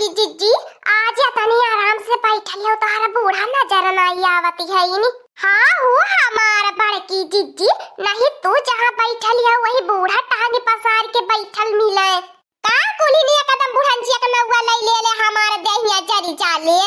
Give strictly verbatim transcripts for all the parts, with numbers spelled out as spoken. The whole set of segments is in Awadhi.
जिज्जी, आज या तनी आराम से बैठल हो, तोहरा बूढ़ा नजर नाई आवत है इनी। हाँ हो हमार बड़की जिज्जी, नहीं तू जहाँ बैठल हो वही बूढ़ा टांग पसार के बैठल मिले। का कुलिनी एकदम बुढ़ंचिया के नौआ लई ले ले हमार देहिया जरी जाले।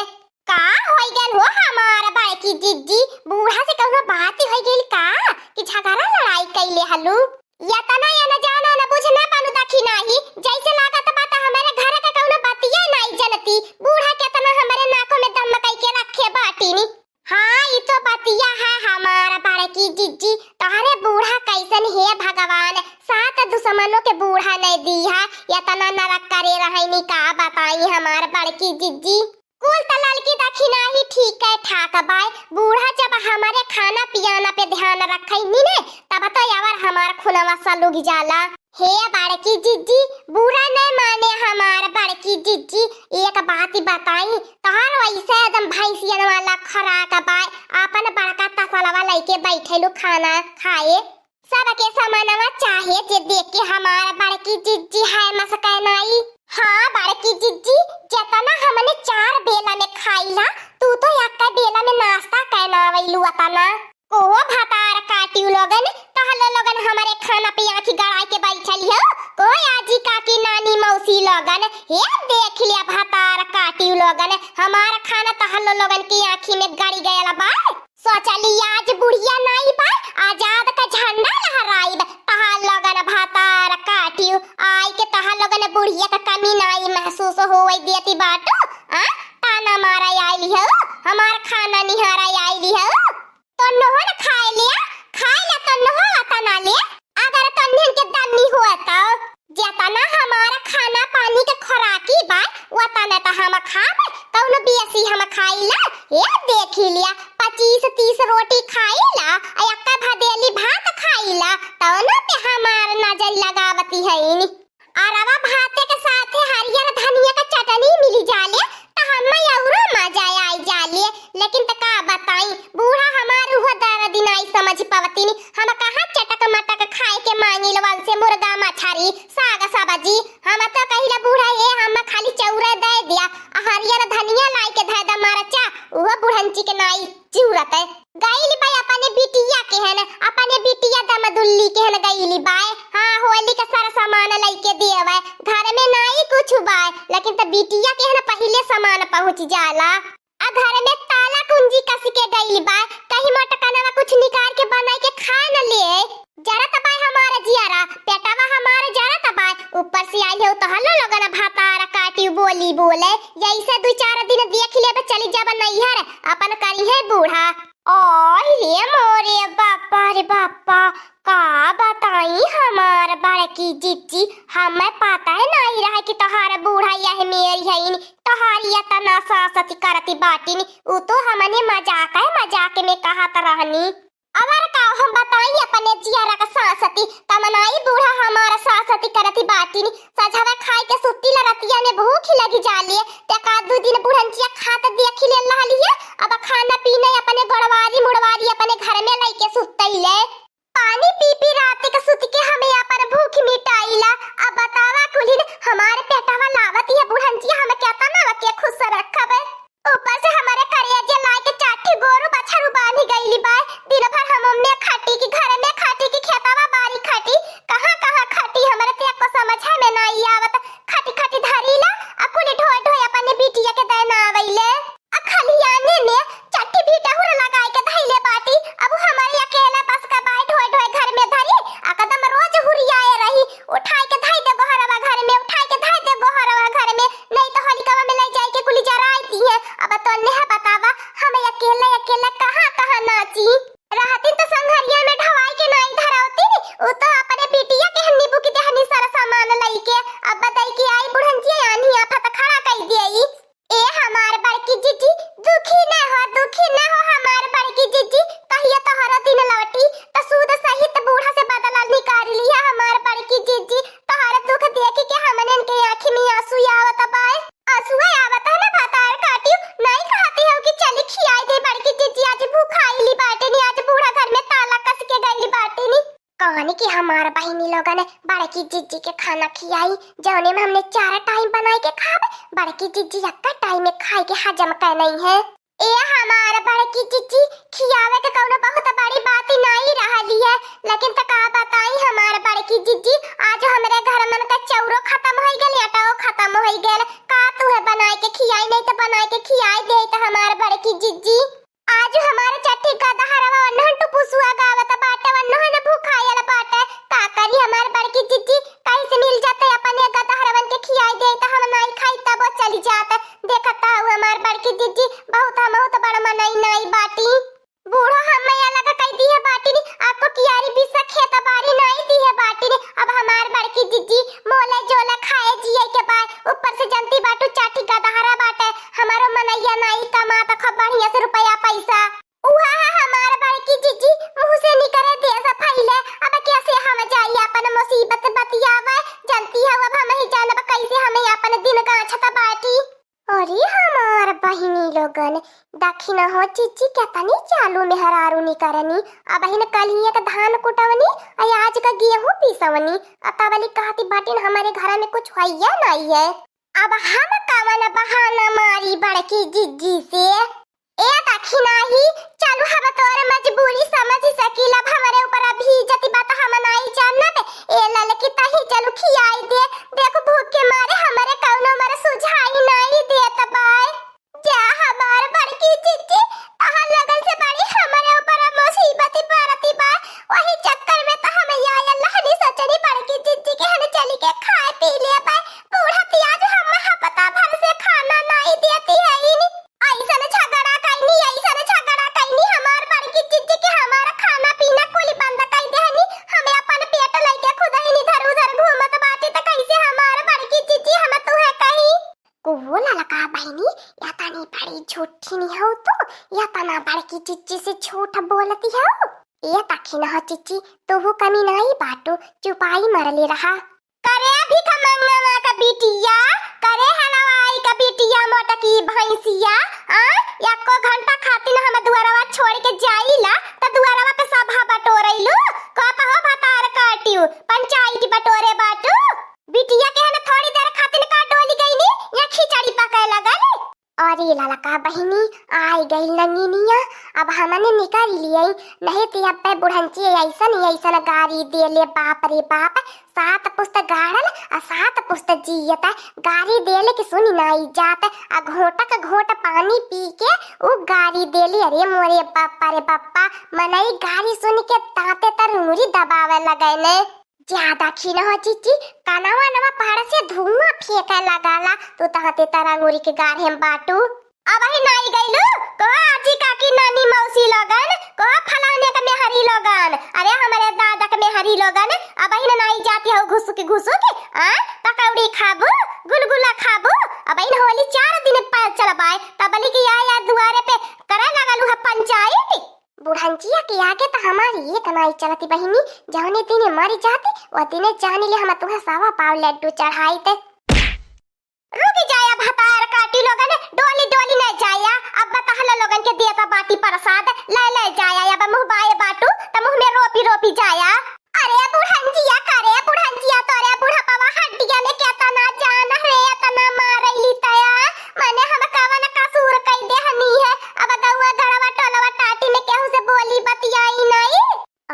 का होई गल हो हमार बड़की जिज्जी, बूढ़ा से कौनो बात होई गइल का कि झगड़ा लड़ाई कइले हलू? यतना या न जाना न बुझना बानू दखिनाही, जैसे लागत बा त हमरे घर के कौनो बतिये नाई जनती। बूढ़ा केतना हमरे नाको में दम कई के रखे बाटिनी। हाँ, ई तो बतिया है हमार बड़की जिज्जी, तोहरे बूढ़ा कैसन हे भगवान, सात दुश्मनों के बूढ़ा नहीं दी है, यतना नरक करे रहनी का बताई हमार बड़की जिज्जी। कुल त ललकी दखिनाही ठीक है ठाक बाय, बूढ़ा जब हमारे खाना पियाना पे ध्यान रखे नी ने, तब तो यावर हमार खुनवा सलुग जाला। हे बड़की जिज्जी, बुरा नहीं माने हमार बड़की जिज्जी, एक बात बताई, तोहर वैसे एकदम भैंसियन वाला खुराक बाय, आपन बड़का तसलवा लइके बैठेलू खाना खाए। सबके समानवा चाहे जे देख के हमार बड़की जिज्जी है मस्कैनाई। हाँ बड़की जिज्जी, जेतना हमने चार बेला में खाइला, तू तो एक बेला में नाश्ता कैनावैलू अतना। कोहो भतार काटियो लोगन, तहलो लोगन हमरे खाना पे आँखी गड़ाई के बैठल हो। कोहो आजी काकी नानी मौसी लोगन, हे देख लिया भतार काटियो लोगन, हमार खाना तहलो लोगन की आँखी में गड़ी गयल बा। सोचली आज बुढ़िया नाई बा, आजाद का झंडा लहराइब, तहार लोगन भतार काटियो, आई के तहार लोगन बुढ़िया का कमी नाई महसूस होवे देती बाटू, आ? ताना मारा आइली हो, हमार खाना निहारा आइली हो। तन्नो हो न खाए लिया, खाए ला तन्नो हो अतना ले, अगर तन्नियन के दन्नी हो तो। जेतना हमारा खाना पानी के खुराकी बा, वतना त हम खाब, कौनो बेसी हम खाइला? ये देखी लिया, पच्चीस तीस रोटी खाइला, आ एक्का भदेली भात खाइला, तौनो पे हमार नजर लगावती है इनी। अरवा भाते के साथे हरियर धनिया का चटनी मिली जाले, त हम्मे औरो मजा आई जाले। लेकिन त का बताई, बूढ़ा हमार उहो दर्द नाई समझ पवतीनी। हम कहाँ चटक मटक खाए के मांगिल, वल से मुर्गा मछरी, साग सब्जी। हम तो कहिला बूढ़ा, "ए, हम खाली चौरे दे दिया, आ हरियर धनिया लाई के धै द मरचा।" उहो बुढ़ंची के नाई जूरत है। गइली बाय अपने बिटिया के हन, अपने बिटिया दमदुल्ली के हन गइली बाय। हाँ, होली का सारा सामान लइके देवे। घर में नाई कुछ बाय, लेकिन त बिटिया के हन पहिले सामान पहुँच जाला। आ घर में ताला कुंजी कस के गइली बाय, कहीं मोटकनवा कुछ निकाल के बनाई के खा न ले। जरत बाय हमार जियरा, पेटवा हमार जरत बाय, ऊपर से आइल हो तहलो लोगन भतार काटी बोली बोले, यही से दू चार दिन देख लेब, चली जाब नैहर, अपन करी है बूढ़ा। ओए रे मोरे बापा रे बापा, का बताई हमार बड़की जिज्जी, हमें पता है नहीं रहे कि तोहार बूढ़ा यह मेरी है, तोहार इतना सासती करती बाटिन, उ तो हमने मजाक है, मजाक में कहत रहनी। अबर का हम बताई अपने जियरा का सासती, तमनाई बूढ़ा हमारा सासती करती बाटिन। सझवा खाई के सुत्ती ला रतिया में भूख लगी जाले, ते का दू दिन बुढ़ंचिया खात देखी ले रहली है। अब खाना पीना अपने गोड़वारी मुड़वारी अपने घर में लइके सुतैले। पानी पी पी रात के सुत के हमें अपन भूख मिटाइला। अब बतावा कुलिन, हमारे पेटवा लावत है बुढ़ंचिया, हम केतना के खुश रखबे। ऊपर से हमारे करेजे लाए के चार ठे गोरू बछरू बांधी गईली बाय। दिन भर हम ओम्मे खटी की घर में खटी की खेतवा बारी खटी, कहाँ कहाँ खटी हमरे ते को समझे में नाई आवत। खटी खटी धरीला आ कुली ढोए ढोए अपने बिटिया के देना आवैले। आ खलियाने में चट्टी भीटा बड़की जिज्जी के खाना खियाई, जौने में हमने चार टाइम बनाई के खाब, बड़की जिज्जी एक्का टाइम में खाई के हजम कर नहीं है। ए हमार बड़की जिज्जी, खियावे के कौनो बहुत बड़ी बात ही नहीं रहली है, लेकिन त का बताई हमार बड़की जिज्जी, आज हमरे घर मन का चौरो खत्म होई गेल, आटाओ खत्म होई गेल। का तुहे बनाए के खियाई, नहीं त बनाए के खियाई दे त हमार बड़की जिज्जी। आज हमार चट्टी गदहरवा ओन्हन टुपुसुआ गावत बाटे, ओन्हन भुखायल बाटे। का करी हमार बड़की जिज्जी, कहीं से मिल जाते अपने गदहरवन के खियाई दे त हम नाई खाई तबो चली जात। देखत हऊ हमार बड़की जिज्जी, बहुत हम बहुत बड़ मनई नाई बाटी। बूढ़ो हम अलग कई दिए बाटी नी, आपको कियारी बिस्सा खेत बारी नाई दिए बाटी नी। अब हमार बड़की जिज्जी मोले जोले खाए जिए के बाय, ऊपर से जनती बाटू चाटी गदहरा बाटे, हमारो मनैया नाई कमात खूब बढ़िया से रुपया पैसा। उहा है हमार बड़की जिज्जी, मुँह से निकरे देश फैले। अब कैसे हम जाई अपन मुसीबत बतियावे, जनती हो अब हम ही जानब कैसे हमें अपन दिन गाँछत बाटी। अरे हमार बहिनी लोगन, दखिना हो जिज्जी केतनी चालू मेहरारू निकरनी। अबहिन कलिए के धान कुटवनी, आ आज का गेहूं पिसवनी, आ तबली कहती बाटिन हमरे घर में कुछ होइया नाई है। अब हम कवन बहाना मारी बड़की जिज्जी से? ए दखिना ही, चलू हम तोर मजबूरी समझ सकीला, अब हमरे ऊपर अभी इज्जत बात हम नाई जानत। ए ललकी तही चलू खियाई दे, देख भूख के मारे हमरे कौनो मर सुझाई नाई देत बाय। जा हमार बड़की जिज्जी, तहार लगन से बड़ी हमरे ऊपर मुसीबत पड़ती बा। वही चक्कर में त हम या अल्लाह नी सोचनी बड़की जिज्जी के हन चली के खाए पी ले बा। बूढ़ा पियाज हम हफ्ता भर से खाना नाई देती है इनी। ऐसन झगड़ा कैनी, ऐसन झगड़ा कैनी हमार बड़की जिज्जी के हमार खाना पीना कुल बंद कर देहनी। हमें अपन पेट लेके खुद ही इधर उधर घूमत बाटी त कैसे हमार बड़की जिज्जी हम तुहे कही? को ललका बहिनी, या तनी बड़ी झूठी नहीं हो तू, या तना बड़की जिज्जी से झूठ बोलती हो। ए तखिन हो जिज्जी, तू कमी नहीं बाटू, चुपाई मरले रहा। करे भिखमंगवा का बिटिया, करे हलवाई का बिटिया, मोटकी भैंसिया, आ, एको घंटा खातिर हम दुआरवा छोड़ के जाइला, त दुआरवा पे सभा बटोरैलू, कप हो भतार काटियो, पंचायत बटोरे बाटू। बिटिया के हम थोड़ी देर खातिर का डोली गईनी, या खिचड़ी पकाए लगल। अरे ललका बहिनी, आई गई नंगिनिया, अब हमने निकाल लिया, नहीं तो अब पे बुढ़ंची ऐसन ऐसन गारी देले, बाप रे बाप, सात पुस्त गाड़ल आ सात पुस्त जियत, गारी देले कि सुनी नाई जात, आ घोटक घोट पानी पी के उ गारी देली। अरे मोरे बापा रे बापा, मनई गारी सुन के दांते तर उंगरी दबावे लगने। ज्यादा खिन हो जिज्जी, कनवा नवा पहाड़ से धुआं फेंके लगाला, तू तहते तरंगुरी के गाढ़े में बाटू। अबही नाई गइलू, कहो आजी काकी नानी मौसी लोगन, कहो फलाने के मेहरी लोगन, अरे हमरे दादा के मेहरी लोगन, अबही न नाई जाती हो घुसुक घुसुक, आ? पकौड़ी खाबू, गुलगुला खाबू, अबही न होली चार दिन पर चलबाए, तबली की या, या दुआरे पे करे लगलू है पंचायत। बुढ़ंचिया के आगे त हमारी एक नाई चलती बहिनी, जौने दिने मर जाती, वो दिने जानी ले हम तुहे सवा पाव लड्डू चढ़ाई ते। रुकी जाया भतार काटी लोगन, डोली डोली न जाया, अब तहला लोगन के देता बाटी प्रसाद, ले ले जाया, अब मुँह बाए बाटू, त मुँह में रोपी रोपी जाया। अरे बुढ़ंचिया, करे बुढ़ंचिया, तोरे बुढ़पवा हड्डिया में केतना जान रे, एतना मारैली तया, मने हम कवन कसूर कई देहनी है, अब गौआ गढ़वा टोलवा टाटी में केहू से बोली बतियाई नाई।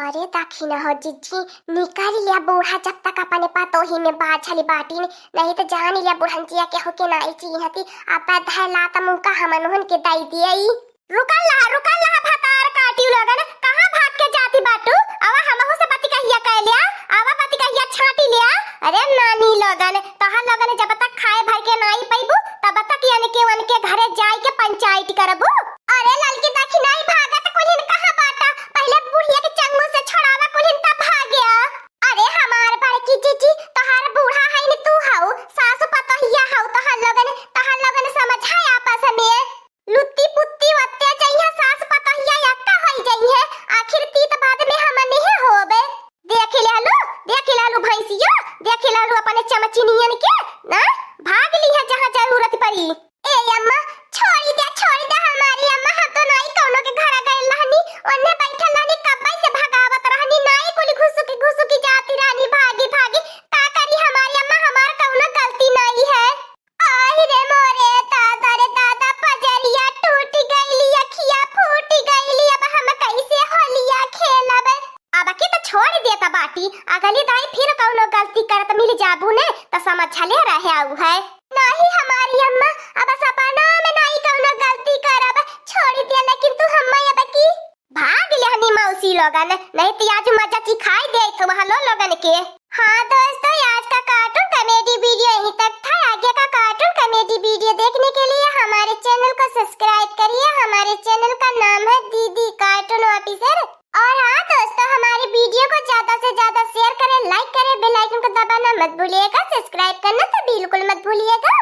अरे दखिन हो जिज्जी, निकाल लिया बूढ़ा, जब तक अपने पतोही में बाझल बाटिन, नहीं तो जान लिया बुढ़ंचिया केहू के नाई चीन्हती, अब धैला त मुका हमनहुन के दई दियई। रुकल रहा, रुकल रहा भतार काटी लोगन, कहाँ भाग के जाती बाटू? आवा हमहू से बतिकहिया कह लिया, आवा बतिकहिया छाटी लिया। अरे नानी लोगन, तोहर लोगन जब तक खाए भर के नाई पइबू, तब तक यनके वनके घरे जाए के पंचायत करबू। अरे ललकी दखिनाई भागत कुल्हिन कहाँ बाटा? पहिले बुढ़िया के चंगुल से छोड़ावा कुल्हिन तब भाग्या। अरे हमार बड़की जिज्जी, तोहार बूढ़ा हईन तू हऊ, सासु पतोहिया हऊ, तोहार लोगन, तोहार लोगन समझाए आपस में। लुत्ती पुत्ती वत्ते जइहे सास पतोहिया यक्का होई जइहे, आखिर तीत बाद में हमने हे होबे। देख लेहलू, देख लेहलू भैंसिया, देख लेहलू अपने चमचिनियन के, ना तो समझले रहे आऊ है। नहीं हमारी अम्मा, अब सपना में नहीं कौनो गलती करब, छोड़ दिया, लेकिन तू हम्मा अब की भाग लेहनी मौसी लोगन, नहीं तो आज मजा चिखाई दे तो वहाँ लो लोगन के। हाँ दोस्तों, आज का कार्टून कॉमेडी वीडियो यहीं तक था। आगे का कार्टून कॉमेडी वीडियो देखने के लिए हमारे चैनल को सब्सक्राइब करिए। हमारे चैनल का नाम है दीदी कार्टून ऑफिसर। और हाँ दोस्तों, हमारे वीडियो को ज्यादा से ज्यादा शेयर करें, लाइक करें, बेल आइकन को दबाना मत भूलिएगा, सब्सक्राइब करना तो बिल्कुल मत भूलिएगा।